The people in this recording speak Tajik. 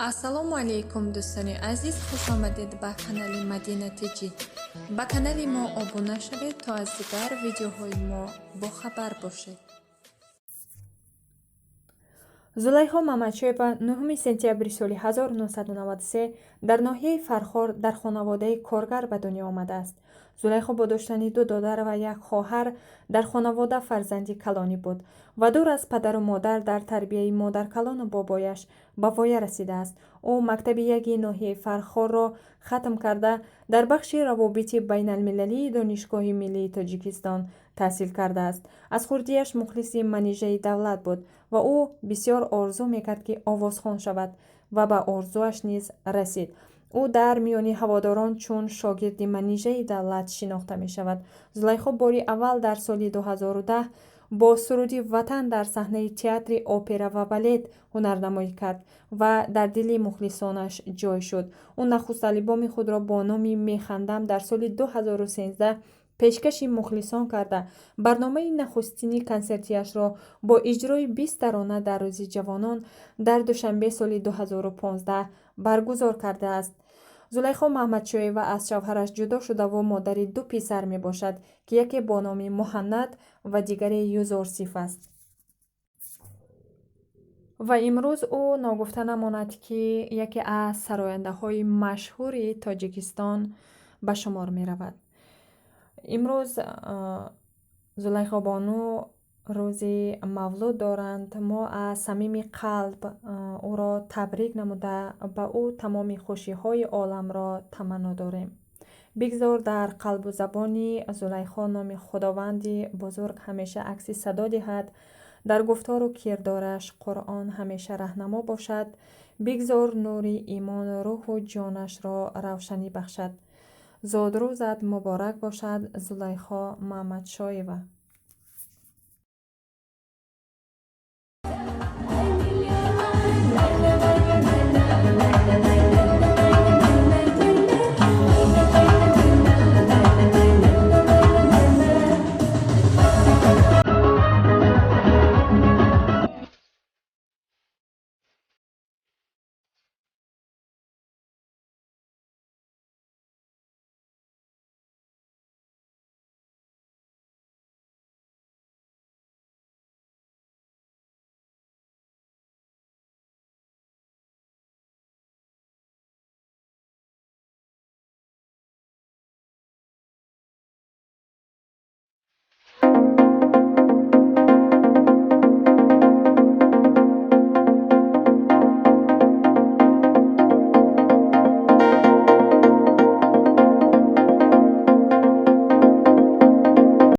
Ассалому алайкум, дӯстони азиз, хуш омадед ба канали Мадина Тиҷӣ. Ба канали мо обуна шавед, то аз дигар видеоҳои мо бохабар бошед. Зулайхо Мамадшоева 9 сентябри соли 1993 дар ноҳияи Фархор дар хонаводаи коргар ба дунё омадааст. Зулайхо бо доштани ду додар ва як хоҳар дар хонавода фарзанди калонӣ буд ва дур аз падару модар дар тарбияи модаркалону бобояш ба воя расидааст. Ӯ мактаби яги ноҳияи Фархорро хатм карда, дар бахши равобити байналмилалии Донишгоҳи миллии Тоҷикистон таҳсил кардааст. Аз хурдиаш мухлиси Манижаи Давлат буд ва ӯ бисёр орзу мекард, ки овозхон шавад, ва ба орзуаш низ расид. Ӯ дар миёни ҳаводорон чун шогирди Манижаи Давлат шинохта мешавад. Зулайхо бори аввал дар соли 2010 бо суруди «Ватан» дар саҳнаи Театри опера ва балет ҳунарнамоӣ кард ва дар дили мухлисонаш ҷой шуд. Ӯ нахуст албоми худро бо номи «Механдам» дар соли 2013 пешкаши мухлисон карда, барномаи нахустини консертияшро бо иҷрои 20 тарона дар Рӯзи ҷавонон дар Душанбе соли 2015 баргузор кардааст. Зулайхо Маҳмадшоева аз шавҳараш ҷудо шудаву модари ду писар мебошад, ки яке бо номи Муҳаннад ва дигаре Юзорсиф аст. Ва имрӯз ӯ, ногуфта намонад, ки яке аз сарояндаҳои машҳури Тоҷикистон ба шумор меравад. Имрӯз Зулайхобону рӯзи мавлуд доранд. Мо аз самими қалб ӯро табрик намуда, ба ӯ тамоми хушиҳои оламро таманно дорем. Бигзор дар қалбу забони Зулайхо номи Худованди бузург ҳамеша акси садо диҳад, дар гуфтору кирдораш Қуръон ҳамеша раҳнамо бошад. Бигзор нури имон рӯҳу ҷонашро равшанӣ бахшад. Зодрӯзат муборак бошад, Зулайхо Маҳмадшоева!